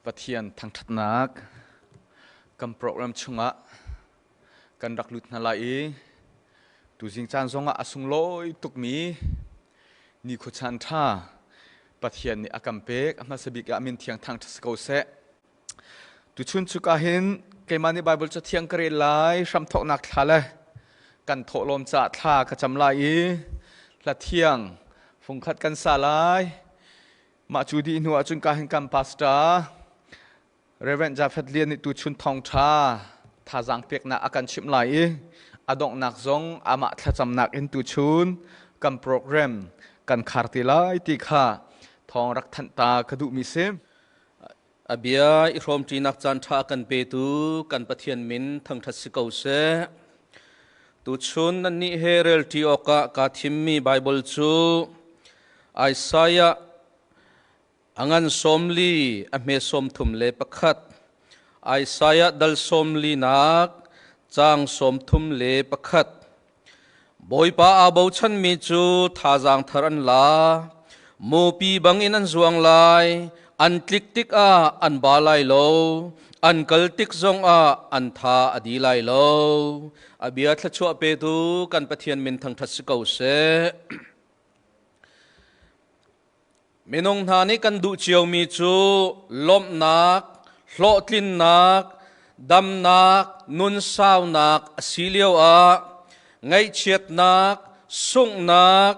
Pathian thangṭhatnak kan program chungah kan rak lut hna lai i tuzing caan zongah a sunglawi tukmi nikhua caan ṭha Pathian nih a kan pek. A hmasa bik ah min thiang thangṭhat si ko seh. Tuchun chuk ah hin keimah nih Baibal cathiang ka rel lai, hramthawknak thla le kan thawhlawm caah thla ka cam lai i hla thiang fungkhat kan sa lai. Mah cu dih hnu ahcun ka hin kan pastor Reverend Jafet Lian nih tuchun thawngṭha thazaang peknak a kan chimh lai i a donghnak zong amah thlacamnak in tuchun kan program kan khar te lai ti kha thawng rak thanh ta ka duhmi si. A bia i hrawmṭinak caanṭha a kan petu kan Pathian min thangṭhat si ko seh. Tuchun nannih he relṭi awkah kaa thimmi Baibal cu Isaiah a ngan 40 a hme 31, Isaiah dal 40nak caang 31. Bawipa aa bochanmi cu thazaang thar an la, mupi bangin an zuang lai, an tlik tikah an ba lai lo, an kal tik zongah an tha a di lai lo. A bia thluachuah petu kan Pathian min thangṭhat si ko seh. Minung hna nih kan duh ciomi cu lawmhnak, hlawhtlinnak, damnak, nunsaunak a si lioah ngaihchiatnak, sunghnak,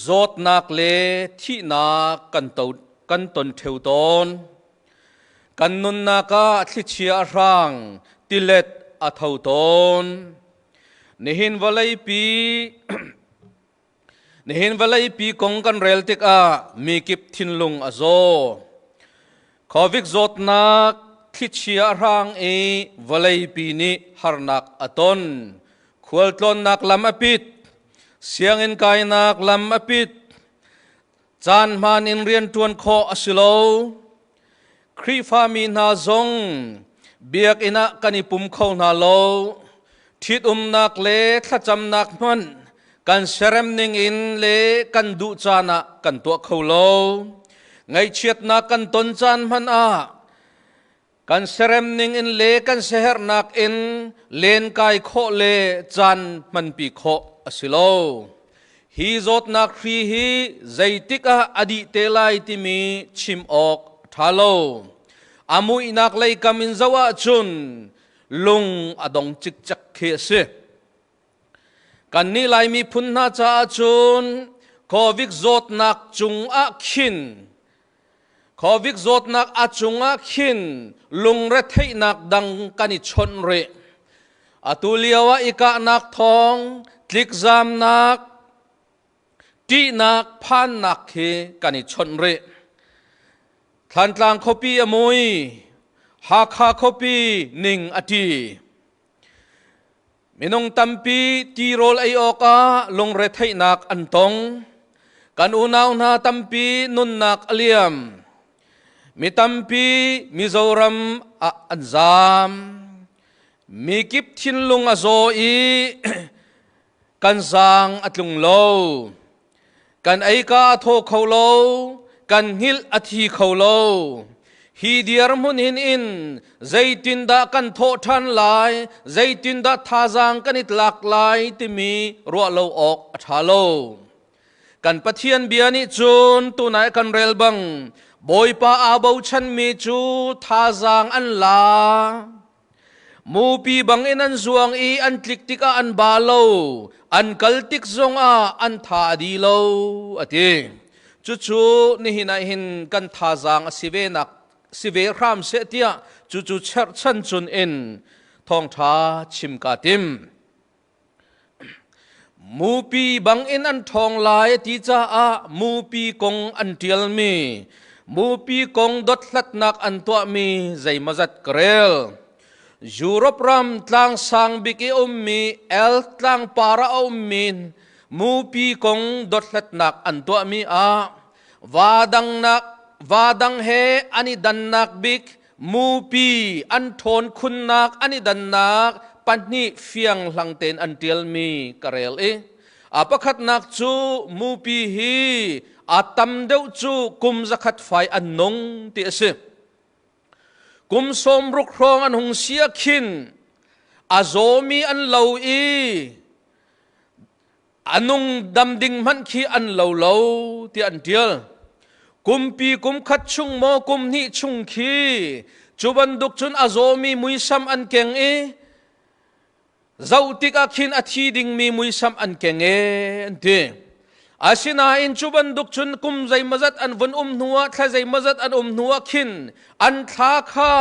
zawtnak le thihnak kan, to, kan ton ṭheo tawn. Kan nunnak ah thlichia a hrang, tilet a tho tawn. Nihin vawleipi Nihin vawleipi kong kan rel tikah mi kip thinlung a zaw. Covid zawtnak thlichia a hrang i vawleipi nih harnak a ton. Khualtlawnnak lam a pit. Sianginn kainak lam a pit. Caan hmaan in rianṭuan khawh a si lo. Khrihfami hna zong biakinn ah kan i pum kho hna lo. Ṭhitumnak le thlacamnak hmanh kan serem ning in le kan duh caan ah kan tuah kho lo. Ngaihchiatnak kan ton caan hmanh ah kan serem ning in le kan siaherhnak in lenkai khawh le caan hmanpi khawh a si lo. Hi zawtnak hri hi zeitik ah a dih te lai timi chim awk a ṭha lo. A muihnak lei kam in zoh ahcun lung a dong cikcek khi a si. Kannih Lai miphun hna caah cun COVID zawtnak cungah khin COVID zawtnak a cungah khin lungretheihnak dang kan i chawnh rih. Atu lio ah i kahnak thawng, tlikzamnak, ṭihnak, phannak khi kan i chawnh rih. Thlantlang khuapi a mui, Hakha khuapi ning a ṭi. Minung tampi tirawl ei awkah lungretheihnak an tong. Kan unau hna tampi nunnak a liam. Mi tampi Mizoram ah an zaam. Mi kip thinlung a zaw i kan zaang a tlung lo. Kan eika a thaw kho lo, kan hngilh a thi kho lo. Hi dirhmun hin in zeitindah kan thawh ṭhan lai, zeitindah thazaang kan i tlak lai timi ruah lo awk a ṭha lo. Kan Pathian bia nih cun tunai kan rel bang Bawipa aa bochanmi cu thazaang an la. Mupi bangin an zuang i an tlik tikah an ba lo, an kal tik zongah an tha a di lo, a ti. Cucu nihin ah hin kan thazaang a si ve nak si ve hram seh tiah cucu cherhchan cun in thawngṭha chim ka tim. Mupi bangin an ṭhawng lai a ti caah mupi kong an ṭialmi, mupi kong dothlatnak an tuahmi zeimawzat ka rel. Europe ram tlangsang bik i ummi Elf tlangpar ah a ummi mupi kong dothlatnak an tuahmi ah va dangnak va dang he an i dannak bik Mupi an ṭhawn khunnak an i dannak pahnih fianghlang tein an ṭialmi ka rel i a pakhatnak cu mupi hi a tam deuh cu kum 100 fai an nung ti a si. Kum 60 hrawng an hung si ah khin a zawmi an lo i a nung dam ding hmanh khi an lo lo tiah an ṭial. Kumpi kum khat chung maw kum hnih chung khi cu bantuk cun a zawmi muisam an keng i zoh tikah khin a thi dingmi muisam an keng e an ti. Asinain cu bantuk cun kum zeimawzat an vun um hnuah thla zeimawzat an um hnuah khin an thla kha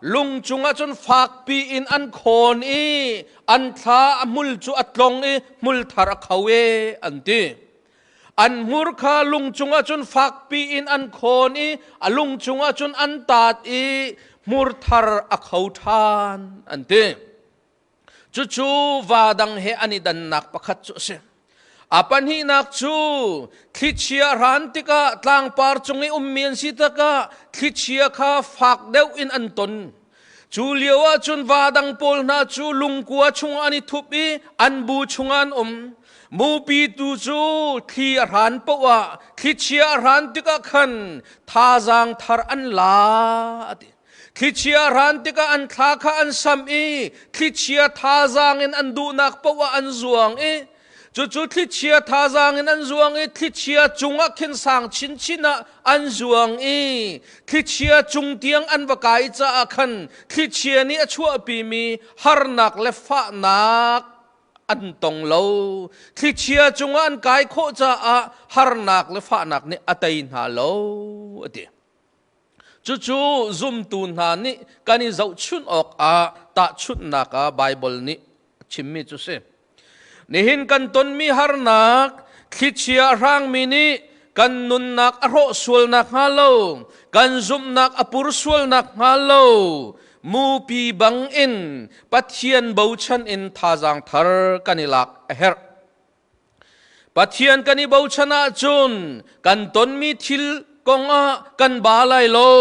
lung cungah cun fakpi in an khawn i an thla a hmul cu a tlong i hmul thar a kho e an ti. An hmur kha lung cungah cun fakpi in an khawn i a lung cungah cun an taat i hmur thar a kho ṭhan an ti. Cucu va dang he an i dannak pakhat cu a si. A pahnihnak cu thlichia hran tikah tlangpar cung i ummi an si tikah thlichia kha fak deuh in an ton. Cu lio ah cun va dang pawl hna cu lungkua chungah an i thup i an bu chungah an um. Mupi tu cu thli a hran paoh ah thlichia a hran tikah khan thazaang thar an la a ti. Thlichia ran tikah an thla kha an sam i thlichia thazaang in an duhnak paoh ah an zuang i cucu thlichia thazaang in an zuang i thlichia cungah khin sang chinchin ah an zuang i thlichia cung tiang an va kai caah khan thlichia nih a chuahpimi harnak le fahnak an tong lo. Thlichia cungah an kai khawh caah harnak le fahnak nih a tei hna lo a ti. Cucu zumtu hna nih kan i zohchunh awkah tahchunhnak ah Baibal nih a chimmi cu si. Nihin kan tonmi harnak, thlichia a hrangmi nih kan nunnak a hrawh sual nakhnga lo, kan zumhnak a pur sual nakhnga lo, mupi bangin Pathian bochan in thazaang thar kan i lak a herh. Pathian kan i bochan ahcun kan tonmi thil kongah kan ba lai lo.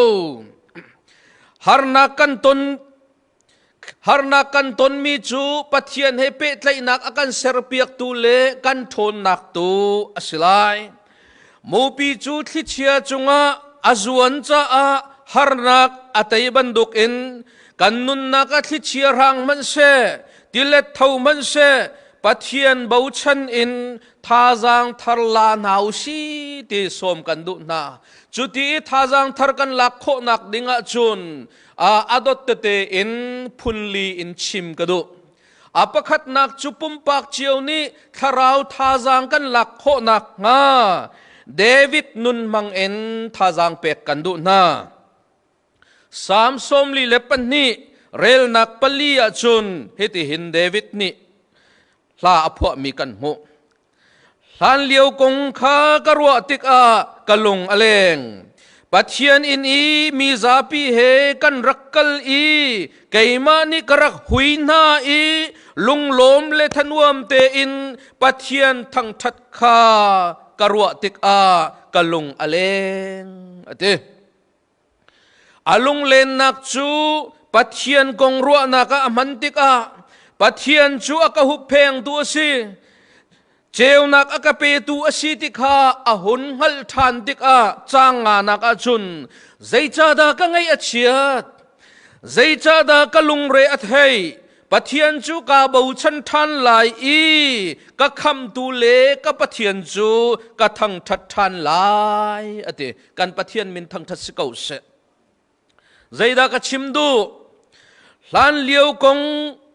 Harnak kan ton harnak kan tonmi cu Pathian he pehtlaihnak a kan serpiaktu le kan ṭhawnnak tu a si lai. Mupi cu thlichia cungah a zuan caah harnak a tei bantukin kan nunnak ah thlichia hrang hmanhseh, tilet tho hmanhseh, Pathian bochan in thazaang thar la hna u si ti sawm kan duh hna. Cuti i thazaang thar kan lak khawhnak ding ahcun a dot tete in phunli in chim ka duh. A pakhatnak cu pumpak cio nih thlarau thazaang kan lak khawhnak hnga David nun hmang in thazaang pek kan duh hna. Salm 42 relnak pali ahcun hitihin David nih hla a phuahmi kan hmuh. Hlanlio kong kha ka ruah tikah ka lung a leng. Pathian inn i mi zapi he kan rak kal i keimah nih ka rak hui hna i lunglawm le thanuam tein Pathian thangṭhat kha ka ruah tikah ka lung a leng a ti. A lunglennak cu Pathian kong ruahnak ah a hman tikah Pathian cu a ka hupphengtu a si, ceunak a ka petu a si ti kha a hun hngalh ṭhan tikah caang nganak ahcun zeicahdah ka ngaih a chiat? Zeicahdah ka lungre a theih? Pathian cu kaa bochan ṭhan lai i ka khamtu le ka Pathian cu ka thangṭhat ṭhan lai a ti. Kan Pathian min thangṭhat si ko seh. Zeidah ka chim duh? Hlan lio kong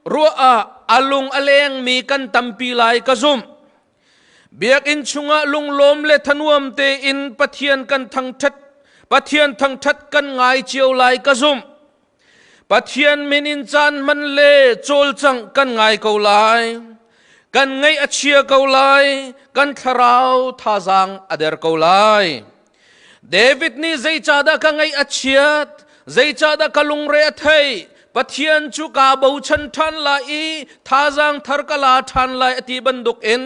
ruah ah a lung a lengmi kan tampi lai ka zumh. Biakinn chungah lunglawm le thanuam tein Pathian kan thangṭhat Pathian thangṭhat kan ngai cio lai ka zumh. Pathian min in caan hman le cawlcangh kan ngai ko lai. Kan ngaih a chia ko lai. Kan thlarau thazaang a der ko lai. David nih zeicahdah ka ngaih a chiat? Zeicahdah ka lungre a theih? Pathian cu kaa bochan ṭhan lai i thazaang thar ka la ṭhan lai a ti bantuk in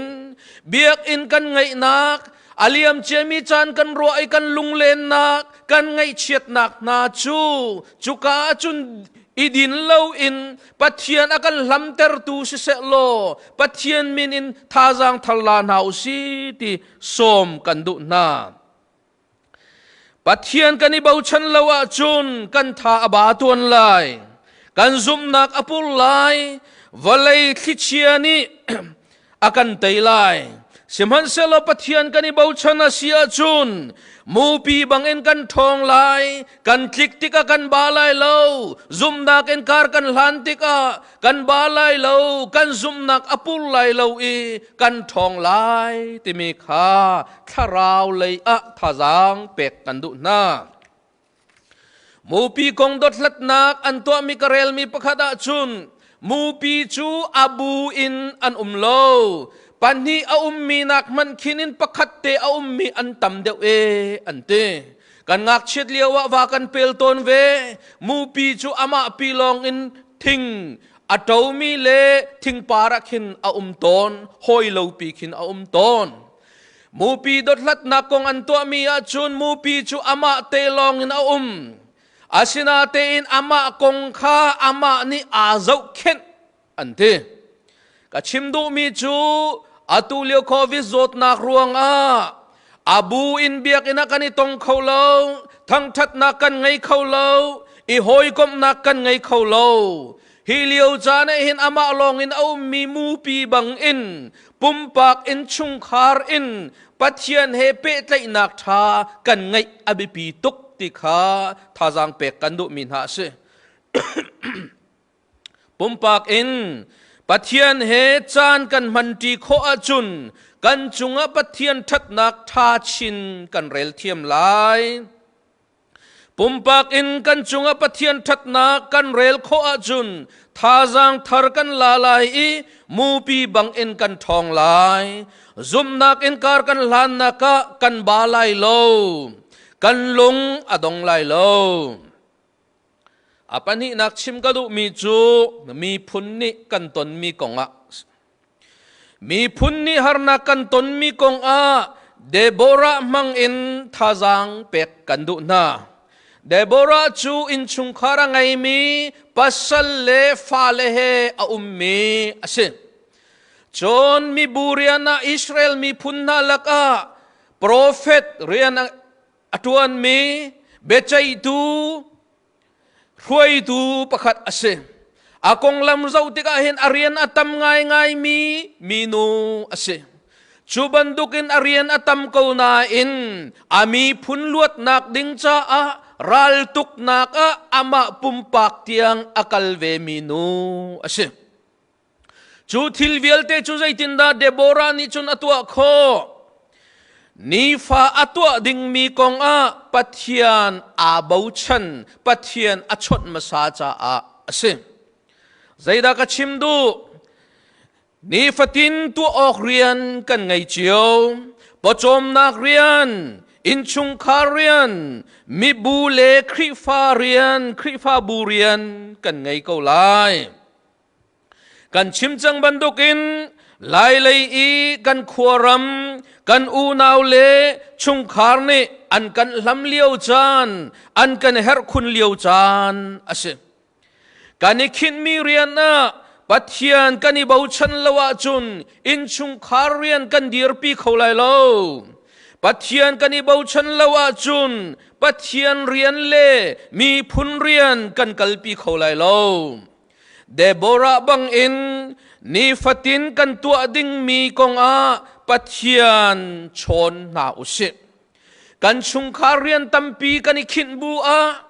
biakinn kan ngaihnak a liam ciami caan kan ruah i kan lunglennak kan ngaihchiatnak hna cu cuka ahcun i din loin Pathian a kan hlamtertu siseh law Pathian min in thazaang thar la hna u si ti sawm kan duh hna. Pathian kan i bochan lo ahcun kan tha a ba tuan lai. Kan zumhnak a pur lai. Vawlei thlichia nih a kan tei lai. Sihmanhsehlaw Pathian kan i bochan a si ahcun mupi bangin kan ṭhawng lai, kan tlik tikah kan ba lai lo, zumhnak in kar kan hlan tikah kan ba lai lo, kan zumhnak a pur lai lo i kan ṭhawng lai timi kha thlarau lei ah thazaang pek kan duh hna. Mupi kong dothlatnak an tuahmi ka relmi pakhat ahcun mupi cu a bu in an um lo. Pahnih a ummi nak hmanh khin in pakhat te a ummi an tam deuh e an ti. Kan ngakchiat lio ah va kan pel tawn ve. Mupi cu amah pi lawng in thing a ṭomi le thingpar ah khin a um tawn, hawi lopi khin a um tawn. Mupi dothlatnak kong an tuahmi ahcun mupi cu amah te lawng in a um. Asinatein amah kong kha amah nih aa zohkhenh an ti. Ka chim duhmi cu atu lio COVID zawtnak ruangah a bu in biakinn ah kan i tong kho lo, thangṭhatnak kan ngei kho lo, i hawikomhnak kan ngei kho lo. Hi lio caan ah hin amah lawng in a ummi mupi bangin pumpak innchungkhar in Pathian he pehtlaihnak ṭha kan ngeih a biapi tuk ti kha thazaang pek kan duhmi hna a si. Pumpak in Pathian he caan kan hmanṭi khawh ahcun kan cungah Pathian ṭhatnak ṭha chin kan rel thiam lai. Pumpak in kan cungah Pathian ṭhatnak kan rel khawh ahcun thazaang thar kan la lai i mupi bangin kan ṭhawng lai. Zumhnak in kar kan hlannak ah kan ba lai lo. Kan lung a dong lai lo. A pahnihnak chim ka duhmi cu miphun nih kan tonmi kongah Miphun nih harnak kan tonmi kongah Deborah hmangin thazaang pek kan duh hna. Deborah cu innchungkhar a ngeimi pasal le fale he a ummi a si. Cun mibu rian ah Israel miphun hna lakah profet rian a ṭuanmi biaceihtu hruaitu pakhat a si. A konglam zoh tikah hin a rian a tam ngaingaimi minu a si. Cu bantukin a rian a tam ko nain a miphun luatnak ding caah raltuknak ah amah pumpak tiang a kal ve mi nu a si. Cu thil vialte cu zeitindah Deborah nih cun a tuah khawh? Nifa a tuah dingmi kongah Pathian aa bochan, Pathian a chawnh hmasa caah a si. Zeidah ka chim duh? Nifatin tuah awk rian kan ngei cio. Pawcawmnak rian, innchungkhar rian, mibu le Khrihfa rian, Khrihfabu rian kan ngei ko lai. Kan chim cang bantukin Lailei i kan khuaram, kan unau le chungkhar nih an kan hlam lio caan, an kan herh khun lio caan a si. Kan i khinhmi rian ah Pathian kan i bochan lo ahcun innchungkhar rian kan dirpi kho lai lo. Pathian kan i bochan lo ahcun Pathian rian le miphun rian kan kalpi kho lai lo. Deborah bangin nifatin kan tuah dingmi kongah Pathian chawn hna u sih. Kan chungkhar rian tampi kan i khinh bu ah,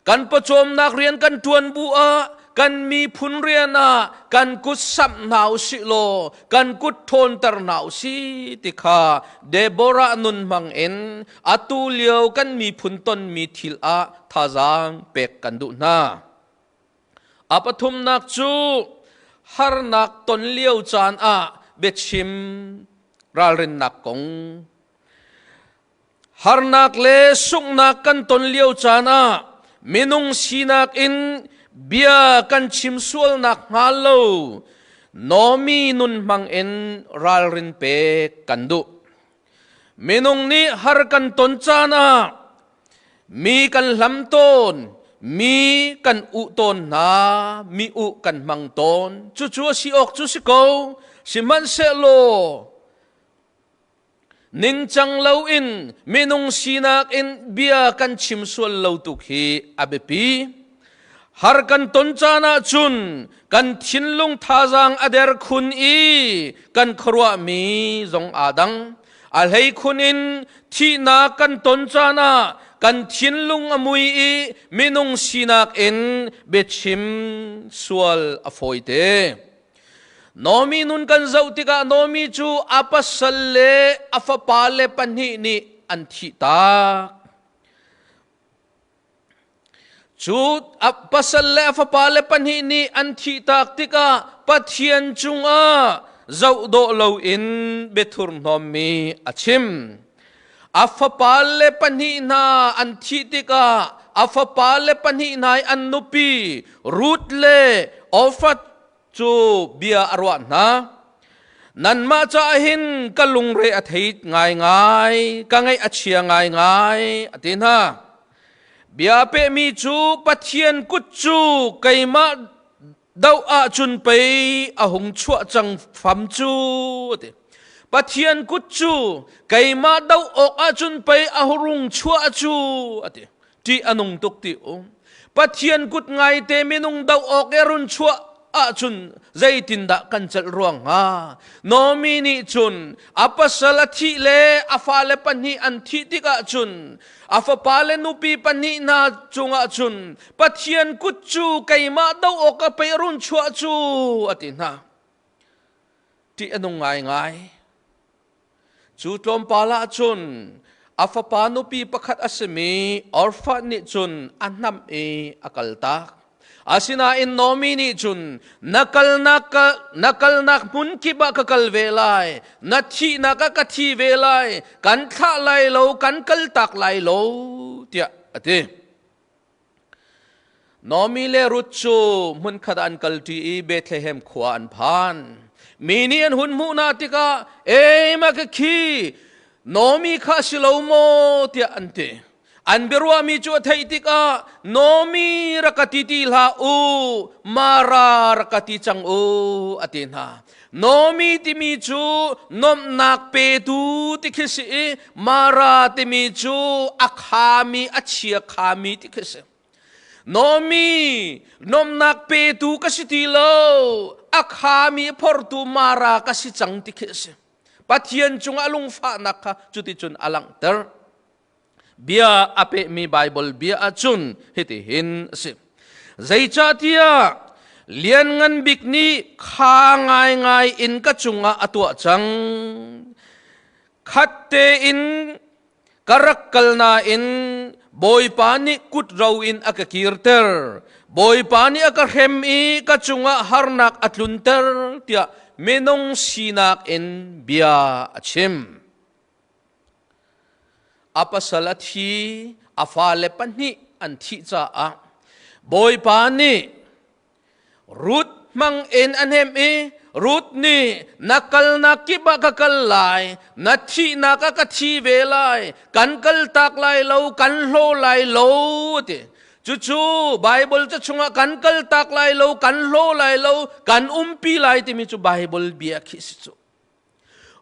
kan pawcawmnak rian kan ṭuan bu ah, kan miphun rian ah kan kut samh hna u sih law kan kut ṭhawnter hna u sih ti kha Deborah nun hmang in atu lio kan miphun tonmi thil ah thazaang pek kan duh hna. A pathumnak cu harnak ton lio caan ah biachim ralrinnak kong. Harnak le sunghnak kan ton lio caan ah minung sinak in bia kan chim sualnak hnga lo Nomi nun hmang in ralrin pek kan duh. Minung nih har kan ton caan ah Mi kan hlam tawn, mi kan uh tawn hna, mi uh kan hmang tawn. Cucu a si awk cu si ko. Sihmanhsehlaw Ningcang loin minung sinak in bia kan chim sual lo tuk hi a biapi. Har kan ton caan ahcun kan thinlung thazaang a der khun i kan khuaruahmi zong aa dang. A hleikhun in thihnak kan ton caan ah kan thinlung a mui i minung sinak in biachim sual a fawite. Naomi nun kan zoh tikah Naomi cu a pasal le a fapale pahnih nih an thihtak. Cu a pasal le a fapale pahnih nih an thihtak tikah Pathian cungah zoh dawh loin biathurhnawmmi a chim. A fapale pahnih hna an thih tikah a fapale pahnih hna i an nupi Ruth le Orpah cu bia a ruah hna. Nanmah caah hin ka lungre a thei ngaingai, ka ngaih a chia ngaingai, a ti hna. Bia pehmi cu Pathian kut cu keimah doh ahcun pei a hung chuah cang fam cu, a ti. Pathian kut cu keimah doh awk ahcun pei a hung chuah cu, a ti. Ṭih a nung tuk ti u. Pathian kut ngaite minung doh awk i run chuah ahcun zeitindah kan celh ruang hnga? Naomi nih cun a pasal a thih le a fale pahnih an thih tikah cun a fapa le nupi pahnih hna cungah cun Pathian kut cu keimah doh awk a pei run chuah cu a ti hna. Ṭih a nung ngaingai. Cu tlawmpal ah cun a fapa nupi pakhat a simi Orfah nih cun a hnamh i a kaltak. Asinain Naomi nih cun na kalnak na kalnak hmun kip ah ka kal ve lai, na thihnak ah ka thi ve lai, kan thlah lai lo, kan kaltak lai lo, tiah a ti. Naomi le Ruth cu hmunkhat ah an kalṭi i Bethlehem khua an phan. Mi nih an hun hmuh hna tikah, "Ei, mah ka khi Naomi kha a si lo maw?" tiah an ti. An biaruahmi cu a theih tikah, "Naomi rak ka ti ti hlah u, Mara rak ka ti cang u," a ti hna. Naomi timi cu nuamhnak petu ti khi si i Mara timi cu a khami, a chia khami ti khi si. Naomi, nuamhnak petu ka si ti lo, a khami phortu Mara ka si cang ti khi a si. Pathian cungah lungfahnak kha cuticun a langhter. Bia a pehmi Baibal bia ahcun hitihin a si. Zeicahtiah Lianngan Bik nih kha ngaingai in ka cungah a tuah cang. Khat tein ka rak kal nain Bawipa nih kut ro in a ka kirter. Bawipa nih a ka hrem i ka cungah harnak a tlunter tiah minung sinak in bia a chim. A pasal a thi, a fale pahnih an thih caah Bawipa nih Ruth hmang in a hnemh i Ruth nih na kalnak kip ah ka kal lai, na thihnak ah ka thi ve lai, kan kaltak lai lo, kan hlaw lai lo ti. Cucu Bible ca chungah kan kaltak lai lo, kan hlaw lai lo, kan umpi lai timi cu Bible bia khi si cu.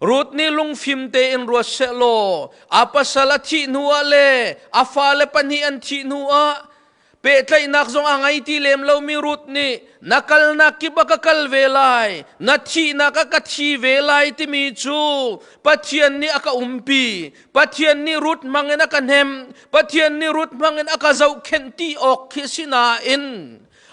Ruth nih lungfim tein ruat sehlaw a pasal a thih hnu ah le a fale pahnih an thih hnu ah pehtlaihnak zong a ngei ti lem lomi Ruth nih na kalnak kip ah ka kal ve lai, na thihnak ah ka thi ve lai timi cu Pathian nih a ka umpi, Pathian nih Ruth hmangin a ka hnemh, Pathian nih Ruth hmangin a ka zohkhenh ti awk khi si nain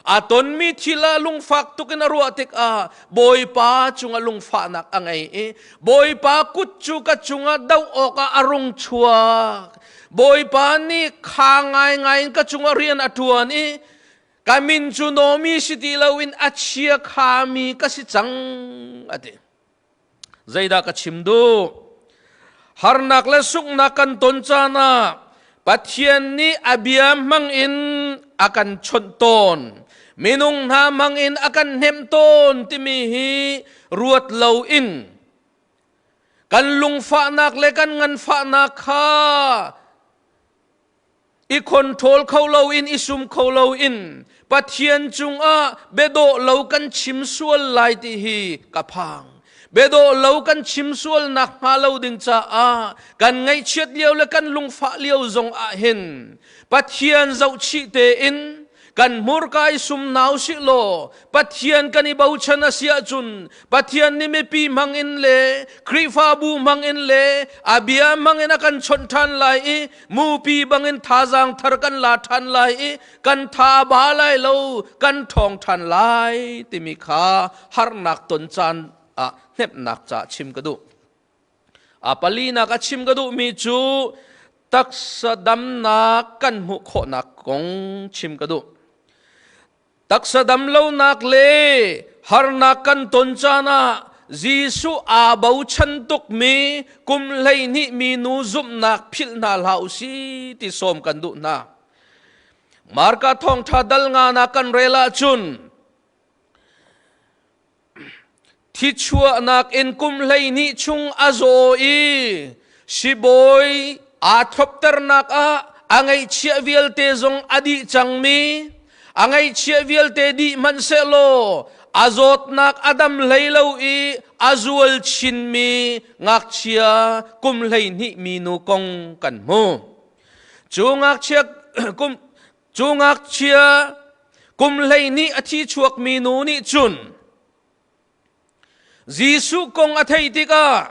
A tonmi thil ah lungfak tuk in a ruah tikah Bawipa cungah lungfahnak a ngei i Bawipa kut cu ka cungah doh awkah a rung chuak. Bawipa nih kha ngaingai in ka cungah rian a ṭuan i ka min cu Naomi si ti loin a chia khami ka si cang a ti. Zeidah ka chim duh? Harnak le sunghnak kan ton caan ah Pathian nih a bia hmang in a kan chawnh tawn. Minung hna hmang in a kan hnemh tawn timi hi ruat lo in kan lungfahnak le kan nganfahnak kha i control kho loin i sum kho loin Pathian cungah biadawh lo kan chim sual lai ti hi ka phang. Biadawh lo kan chim sual nak hnga lo ding caah kan ngaihchiat lio le kan lungfah lio zong ah hin Pathian zohchih tein kan hmurka i sum nau sih law Pathian kan i bochan a si ahcun Pathian nih mipi hmang in le Khrihfabu hmang in le a bia hmang in a kan chawnh ṭhan lai i mupi bangin thazaang thar kan la ṭhan lai i kan tha ba lai lo, kan ṭhawng ṭhan lai timi kha harnak ton caan ah hnemhnak ca chim ka duh. A palinak a chim ka duhmi cu taksa damnak kan hmuh khawhnak kong chim ka duh. Taksa damlonak le harnak kan ton caan ah Jesuh aa bochan tukmi kum 12 minu zumhnak philh hna hlah u si ti sawm kan duh hna. Marka thawngṭha dal nga na kan rel ahcun Thichuahnak in kum 12 chung a zaw i sibawi aa thlopternak ah a ngaihchiah vialte zong a dih cangmi, a ngaihchiah vialte dih hmanhsehlaw a zawtnak a dam hlei lo i a zual chinmi ngakchia kum 12 minu kong kan hmu. Cu ngakchia kum Cu ngakchia kum 12 a thi chuakmi nu nih cun Jesuh kong a theih tikah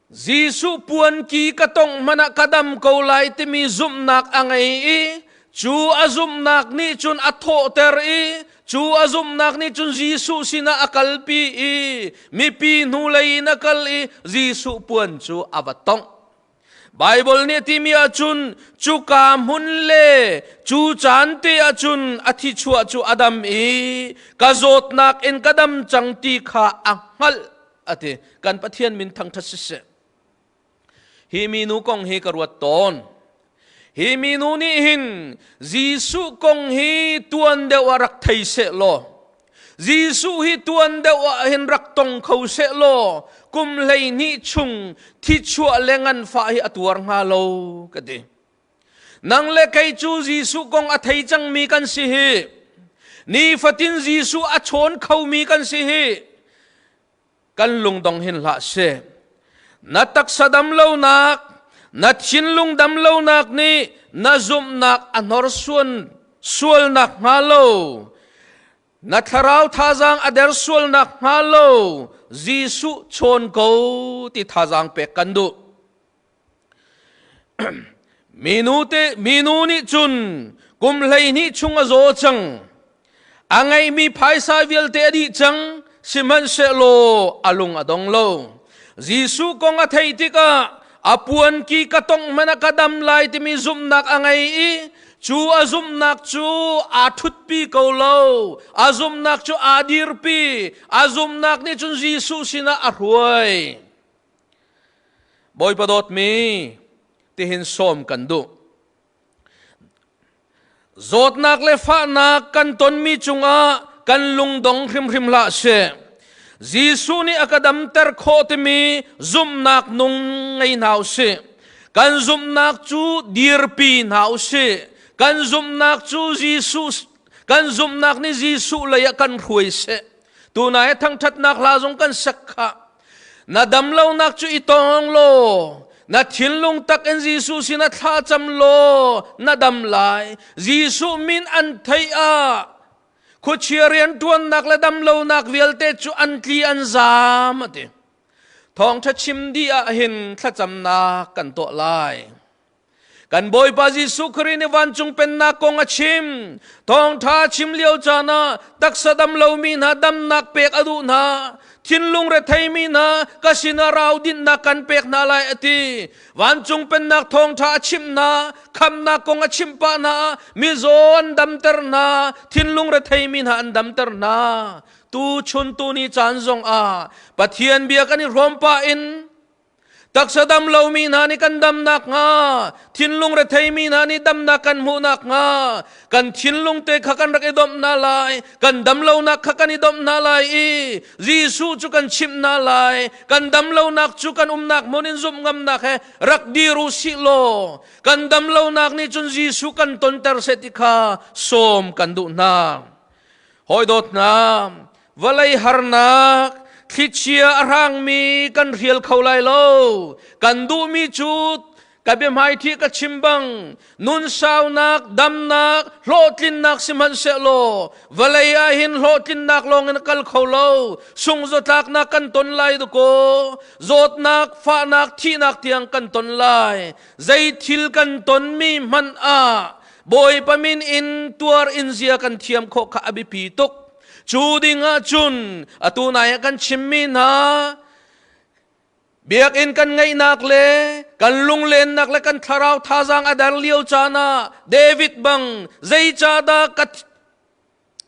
Jesuh puanki ka tongh hmanh ah ka dam ko lai timi zumhnak a ngei i cu a zumhnak nih cun a thawhter i cu a zumhnak nih cun Jesuh sinah a kalpi i mipi hnulei in a kal i Jesuh puan cu a va tongh. Baibal nih a timi ahcun cuka hmun le cu caan te ahcun a thichuah cu a dam i ka zawtnak in ka dam cang ti kha a hngalh a ti. Kan Pathian min thangṭhat siseh. Hi minu kong hi ka ruat tawn. Hi minu nih hin Jesuh kong hi tuan deuh ah rak thei seh law Jesuh hi tuan deuh ah hin rak tong kho seh law kum 12 chung thichuah le nganfah hi a tuar hnga lo ka ti. Nang le kei cu Jesuh kong a thei cangmi kan si hi. Nifatin Jesuh a chawn khomi kan si hi. Kan lungdong hin hlah seh. Na taksa dam lonak, na thinlung dam lonak nih na zumhnak a hnorsuan sualnak hnga lo, na thlarau thazaang a der sualnak hnga lo, Jesuh chawn ko ti thazaang pek kan duh. Minu te minu nih cun kum 12 chung a zaw cang. A ngeihmi phaisa vialte a dih cang, sihmanhsehlaw a lung a dong lo. Jesuh kong a theih tikah a puanki ka tongh hmanh ah ka dam lai timi zumhnak a ngei i cu a zumhnak cu aa ṭhutpi ko lo. A zumhnak cu aa dirpi. A zumhnak nih cun Jesuh sinah a hruai. Bawipa dawtmi, tihin sawm kan duh. Zawtnak le fahnak kan tonmi cungah kan lungdong hrimhrim hlah seh. Jesuh nih a ka damter khawh timi zumhnak nung ngei hna usih. Kan zumhnak cu dirpi hna usih. Kan zumhnak cu Jesuh kan zumhnak nih Jesuh lei ah kan hruai seh. Tunai he thangṭhatnak hla zong kan sak khah. Na damlonak cu i tong law na thinlung tak in Jesuh sinah thla cam law na dam lai. Jesuh min an theih ah khuachia rianṭuannak le damlonak vialte cu an tli an zaam a ti. Thawngṭha chim dih ah hin thlacamnak kan tuah lai. Kan Bawipa Jesuh Khrih nih vancung pennak kong a chim. Thawngṭha a chim lio caan ah taksa dam lomi hna damnak pek a duh hna. Thinlung retheimi hna ka sinah rau dinhnak kan pek hna lai a ti. Vancung pennak thawngṭha a chimh hna, khamnak kong a chimh pah hna, mizaw an damter hna, thinlung retheimi hna an damter hna. Tu chun tu ni caan zong ah Pathian bia kan i hrawm pah in Taksa dam lomi hna nih kan dam nakhnga, thinlung retheimi hna nih damnak kan hmuh nakhnga, kan thinlung te kha kan rak i domh hna lai, kan dam lonak kha kan i domh hna lai i Jesuh cu kan chimh hna lai, kan dam lonak cu kan umnak hmun in zumh ngamnak he rak dir u sih law, kan dam lonak nih cun Jesuh kan tonter seh ti kha sawm kan duh hna. Hawi dawt hna, vawlei harnak, Thlichia a hrangmi kan hrial kho lai lo. Kan duhmi cu ka biahmaithi ka chim bang nun saunak, damnak, hlawhtlinnak sihmanhsehlaw vawlei ah hin hlawhtlinnak lawng in a kal kho lo. Sungzatlaknak kan ton lai dakaw, zawtnak, fahnak, thihnak tiang kan ton lai. Zei thil kan tonmi hmanh ah Bawipa min in tuar in zia kan thiam khawh kha a biapi tuk. Cu ding ah cun atu nai ah kan chimmi hna biakinn kan ngeihnak le kan lunglennak le kan thlarau thazaang a dar lio caan ah David bang zeicahdah ka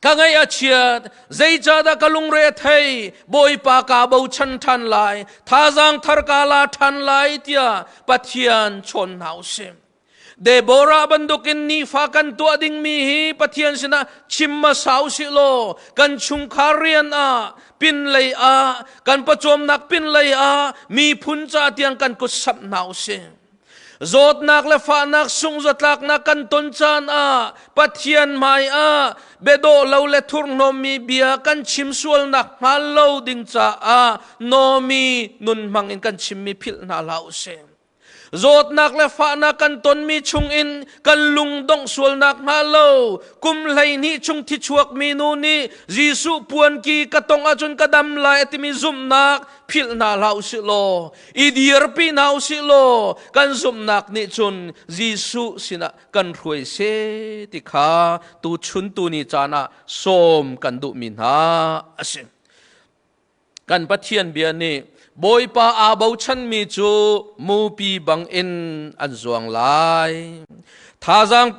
ka ngaih a chiat zeicahdah ka lungre a thei Bawipa kaa bochan ṭhan lai thazaang thar ka la ṭhan lai tiah Pathian chawn hna u sih. Deborah bantukin nifa kan tuah dingmi hi Pathian sinah chim hmasa usih law kan chungkhar rian ah pinlei ah kan pawcawmnak pinlei ah miphun ca tiang kan kut samh hna usih. Zawtnak le fahnak sungzatlaknak kan ton caan ah Pathian hmai ah biadawh lo le thurhnawmmi bia kan chim sualnak hngal lo ding caah nawmi nun hmang in kan chimmi philh hna hlah usih. Zawtnak le fahnak kan tonmi chungin kan lungdongh sualnak hnga lo kum 12 chung thichuakmi nu nih Jesuh puanki ka tong ahcun ka dam lai a timi zumhnak philh hna hlah usih law i dirpi hna usih law kan zumhnak nih cun Jesuh sinah kan hruai seh ti kha tuchun tuni caan ah sawm kan duhmi hna a si. Kan Pathian bia nih Bawipa aa bochanmi cu mupi bangin an zuang lai. Thazaang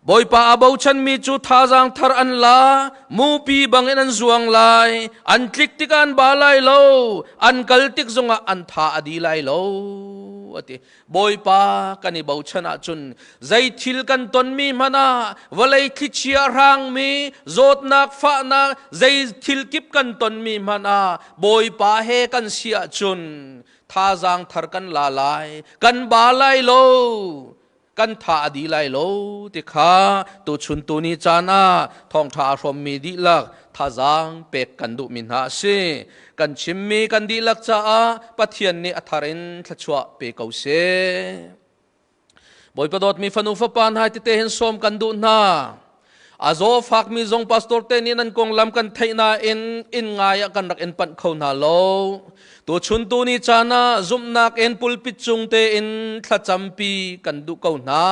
Bawipa aa bochanmi cu thazaang thar an la, mupi bangin an zuang lai. An tlik tikah an ba lai lo, an kal tik zongah an tha a di lai lo. Ati. Bawipa kan i bochan ahcun zei thil kan tonmi hmanh ah vawlei thlichia hrangmi zawtnak fahnak zei thil kip kan tonmi hmanh ah Bawipa he kan si ahcun thazaang thar kan la lai kan ba lai lo kan tha a di lai lo ti kha tuchun tuni caan ah thawngṭha a hrawmmi dihlak thazaang pek kan duhmi hna a si. Kan chimmi kan dihlak caah Pathian nih a thar in thluachuah pe ko seh. Bawipa dawtmi fanu fapa hna tete hin sawm kan duh hna. A zaw fakmi zong pastor te nih nan konglam kan theih nain inn ngai ah kan rak in panh kho hna lo. Tuchun tu ni caan ah zumhnak in pulpit cung tein thlacampi kan duh ko hna.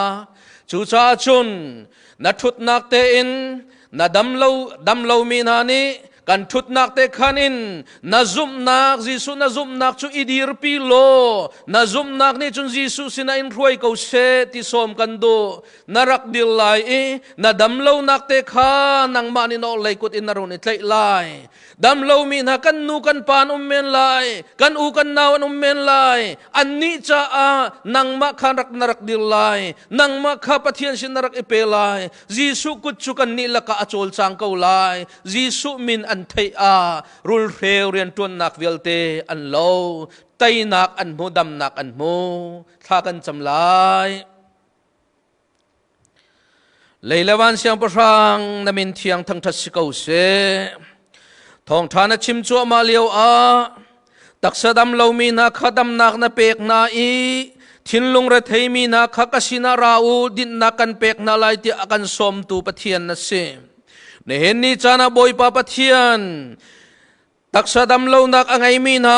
Cucaah cun na ṭhutnak tein na damlo damlomi hna nih kan ṭhutnak te khan in na zumhnak Jesuh na zumhnak cu i dirpi law na zumhnak nih cun Jesuh sinah in hruai ko seh ti sawm kan duh na rak dir lai i na damlonak te kha nangmah nih na orhlei kut in na run i tlaih lai Damlomi hna kan nu kan pa an um men lai, kan u kan nau an um men lai. Annih caah nangmah kha rak na rak dir lai. Nangmah kha Pathian sin na rak i pe lai. Jesuh kut cu kannih lakah a cawlcang ko lai. Jesuh min an theih ah rulhreu rianṭuannak vialte an lo. Teinak an hmu, damnak an hmu. Thla kan cam lai. Lei le van siangpahrang na min thiang thangṭhat si ko seh. Thawngṭha na chim cuahmah lio ah taksa dam lomi hna kha damnak na pek hna i thinlung retheimi hna kha ka sinah ra u dinhnak kan pek hna lai tiah a kan sawmtu Pathian na si. Nihin ni caan ah Bawipa Pathian Taksa damlonak a ngeimi hna,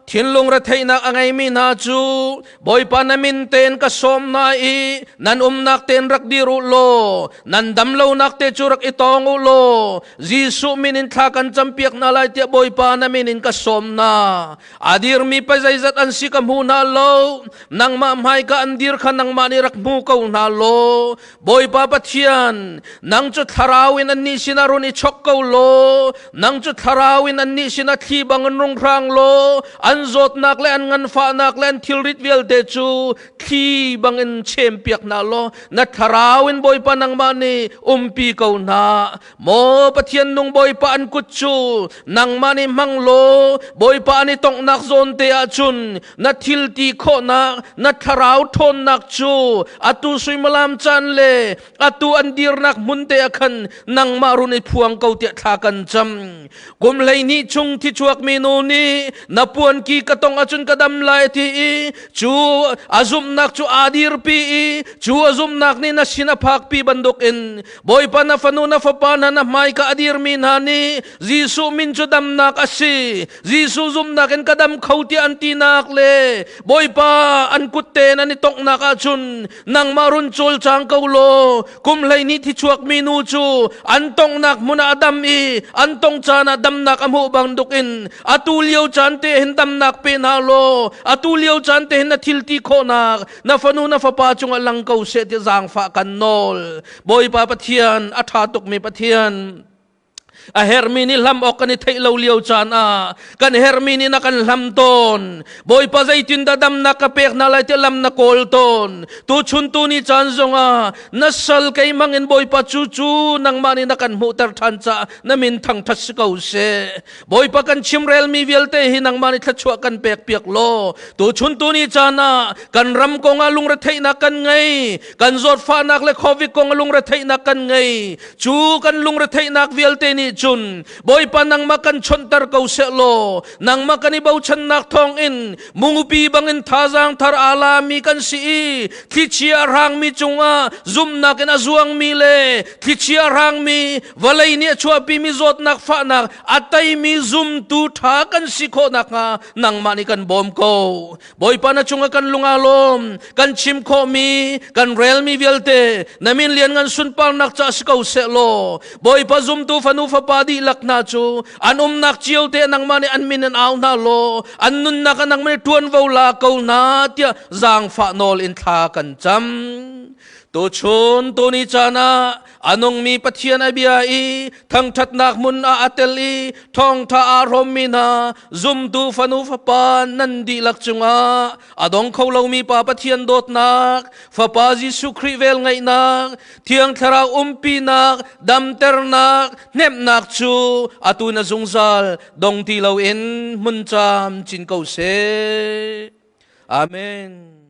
thinlung retheihnak a ngeimi hna cu Bawipa na min tein ka sawm hna i nan umnak tein rak dir u law nan damlonak te cu rak i tawng u law Jesuh min in thla kan campiak hna lai tiah Bawipa na min in ka sawm hna. A dirmi pa zeizat an si ka hmu hna lo, nangmah hmaika an dir kha nangmah nih rak hmu ko hna law Bawipa Pathian, nang cu thlarau in annih sinah run i chok ko law, nang cu thlarau in annih sinah thli bang in rung hrang law, an zawtnak le an nganfahnak le an thilrit vialte cu thli bang in chempiak hna law, na thlarau in Bawipa nangmah nih umpi ko hna. Maw Pathian nung Bawipa an kut cu nangmah nih hmang law Bawipa an i tonghnak zawn te ah cun na thil ti khawhnak na thlarau ṭhawnnak cu atu suimilam caan le atu an dirnak hmun te ah khan nangmah run i phuang ko tiah thla kan cam kum 12. hleihnih chung thi chuakmi nu nih na puanki ka tong ahcun ka dam lai ti i cu a zumhnak cu aa dirpi i cu a zumhnak nih na sin a phakpi bantukin Bawipa na fanu na fapa hna na hmaika a dirmi hna nih Jesuh min cu damnak a si Jesuh zumhnak in ka dam kho tiah an tinak le Bawipa an kut tein an i tonghnak ahcun nangmah run cawlcang ko law kum 12 thi chuakmi nu cu an tonghnak hmun ah a dam i an tong caan ah damnak a hmuh bantuk in atu lio caan te hin damnak pe hna law atu lio caan te hin na thil ti khawhnak na fanu na fapa cungah lang ko seh ti zaangfah kan nawl. Bawipa Pathian a ṭha tukmi Pathian a hermi nih hlam awk kan i theih lo lio caan ah kan hermi nih na kan hlam tawn. Bawipa zeitin dah damnak ka pek hna lai ti lam na kawl tawn. Tuchun tu ni caan zongah na sal keimang in Bawipa cu cu nangmah nih na kan hmuhter ṭhan caah na min thangṭhat si ko seh. Bawipa kan chimrelmi vialte hi nangmah nih thluachuah kan pek piak law tuchun tu ni caan ah kan ram kong ah lungretheihnak kan ngei. Kan zawtfahnak le COVID kong ah lungretheihnak kan ngei. Cu kan lungretheihnak vialte nih cun Bawipa nangmah kan chonhter ko seh law nangmah kan i bochannak thawngin mungupi bangin thazaang thar aa lami kan si i thlichia a hrangmi cungah zumhnak in a zuangmi le thlichia a hrangmi vawlei nih a chuahpimi zawtnak fahnak a teimi zumtu ṭha kan si khawh nakhnga nangmah nih kan bawm ko. Bawipa na cungah kan lung aa lawm. Kan chim khawhmi, kan relmi vialte na min lianngan sunparnak ca si ko seh law Bawipa zumtu fanu fapa dihlak hna cu an umnak cio te nangmah nih an min in au hna law an nunnak ah nangmah nih ṭuanvo la ko hna tiah zaangfah nawl in thla kan cam. Tuchun tuni caan ah a nungmi Pathian a bia i thangṭhatnak hmun ah a tel i thawngṭha aa hrawmmi hna zumtu fanu fapa nan dihlak cungah a dong kho lomi Pa Pathian dawtnak, Fapa Jesuh Khrih velngeihnak, Thiang Thlarau umpinak, damternak, hnemhnak cu atu na zungzal dong ti loin hmun caam cin ko seh. Amen.